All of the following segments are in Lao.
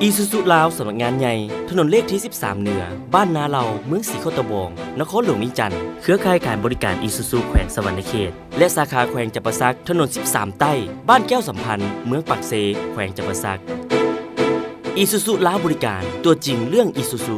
ອີຊູຊູລາວ ສຳນັກງານໃຫຍ່ ຖະໜົນເລກທີສິບສາມເໜືອ, ບ້ານນາເລົາ, ເມືອງສີໂຄດຕະບອງ, ນະຄອນຫຼວງວຽງຈັນ. ເຄືອຂ່າຍການບໍລິການອີຊູຊູແຂວງສະຫວັນນະເຂດ ແລະ ສາຂາແຂວງຈຳປາສັກ, ຖະໜົນສິບສາມໃຕ້, ບ້ານແກ້ວສຳພັນ, ເມືອງປາກເຊ, ແຂວງຈຳປາສັກ. ອີຊູຊູລາວບໍລິການ, ຕົວຈິງເລື່ອງອີຊູຊູ.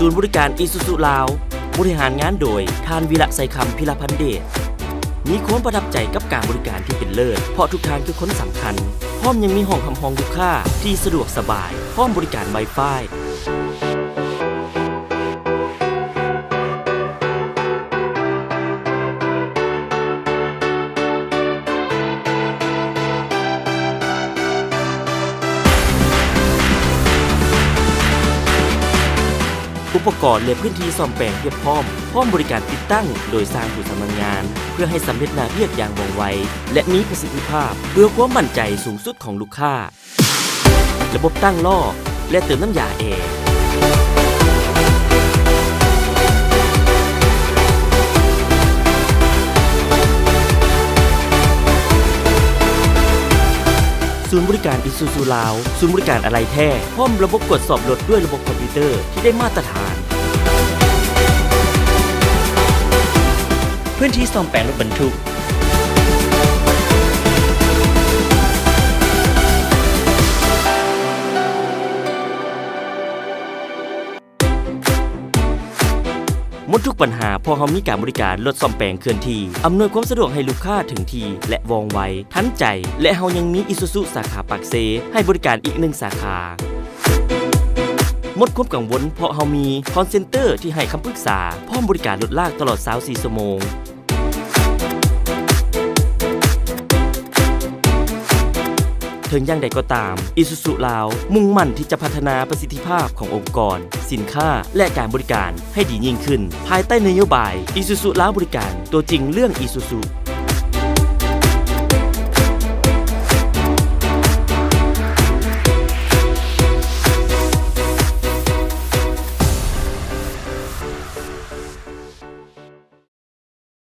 ສູນບໍລິການອີຊູຊູລາວ ບໍລິຫານງານໂດຍ ທ່ານ ວິລະໄຊຄຳ ພິລະພັນເດດ. ມີຄວາມປະທັບໃຈກັບການບໍລິການທີ່ເປັນເລີດ, ເພາະທຸກທ່ານຄືຄົນສຳຄັນ, ພ້ອມຍັງມີຫ້ອງຮັບຮອງລູກຄ້າທີ່ສະດວກສະບາຍ, ພ້ອມບໍລິການໄວຟາຍ. ອຸປະກອນ ແລະ ພື້ນທີ່ສ້ອມແປງພຽບພ້ອມ, ພ້ອມບໍລິການຕິດຕັ້ງໂດຍຊ່າງຜູ້ຊຳນານງານ ເພື່ອໃຫ້ສຳເລັດໜ້າວຽກຢ່າງວ່ອງໄວ ແລະ ມີປະສິດທິພາບ ເພື່ອຄວາມໝັ້ນໃຈສູງສຸດຂອງລູກຄ້າ. ລະບົບຕັ້ງລໍ້ ແລະ ເຕີມນ້ຳຢາແອ. ສູນບໍລິການອີຊູຊູລາວ, ສູນບໍລິການອາໄຫຼ່ແທ້, ພ້ອມລະບົບກວດສອບລົດດ້ວຍລະບົບຄອມພິວເຕີທີ່ໄດ້ມາດຕະຖານ. ພື້ນທີ່ສ້ອມແປງລົດບັນທຸກ. ໝົດທຸກບັນຫາ, ພວກເຮົາມີການບໍລິການລົດສ້ອມແປງເຄື່ອນທີ່, ອຳນວຍຄວາມສະດວກໃຫ້ລູກຄ້າເຖິງທີ່ ແລະ ວ່ອງໄວ, ທັນໃຈ, ແລະ ເຮົາຍັງມີອີຊູຊູສາຂາປາກເຊ ໃຫ້ບໍລິການອີກໜຶ່ງສາຂາ. ໝົດຄວາມກັງວົນ, ເພາະເຮົາມີຄອນເຊັນເຕີທີ່ໃຫ້ຄຳປຶກສາ, ພ້ອມບໍລິການລົດລາກຕະຫຼອດຊາວສີ່ຊົ່ວໂມງ. ເຖິງຢ່າງໃດກໍຕາມ, ອີຊູຊູລາວ ມຸ່ງໝັ້ນທີ່ຈະພັດທະນາປະສິດທິພາບຂອງອົງກອນ, ສິນຄ້າ ແລະ ການບໍລິການໃຫ້ດີຍິ່ງຂຶ້ນ, ພາຍໃຕ້ນະໂຍບາຍ ອີຊູຊູລາວບໍລິການ, ຕົວຈິງເລື່ອງອີຊູຊູ.